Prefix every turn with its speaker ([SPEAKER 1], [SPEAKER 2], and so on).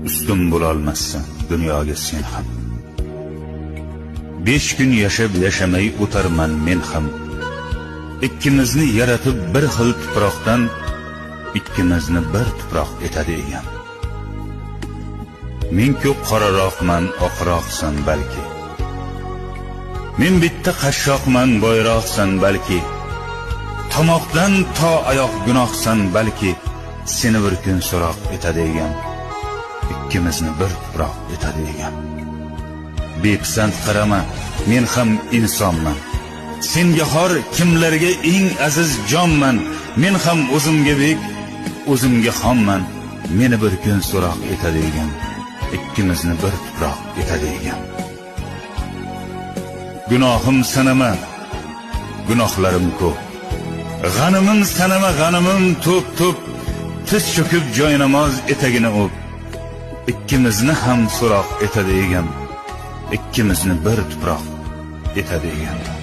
[SPEAKER 1] Ustun bo'lolmassan dunyoga sen ham. 5 kun yashab yashamay o'tarman men ham. Ikkimizni yaratib bir xil tuproqdan, ikkimizni bir tuproq etadi egam. Men ko'p qoraroqman, oqroqsan balki. Men bitta qashshoqman, boyroqsan balki. Tomoqdan to oyoq gunohsan balki. Seni bir kun so'roq etadi egam. Ikkimizni bir tuproq etadi egam. Bepisand qarama, men ham insonman. Senga xor kimlarga eng aziz jonman. Men ham o'zimga bek, o'zimga xonman. Meni bir kun so'roq etadi egam. Ikkimizni bir tuproq etadi egam. Gunohim sanama, gunohlarim ko'p. G'animim sanama, g'animim to'p to'p. Tiz cho'kib joy namoz etagini o'p. Ikkimizni ham so'roq etadi egam. Ikkimizni bir tuproq etadi egam.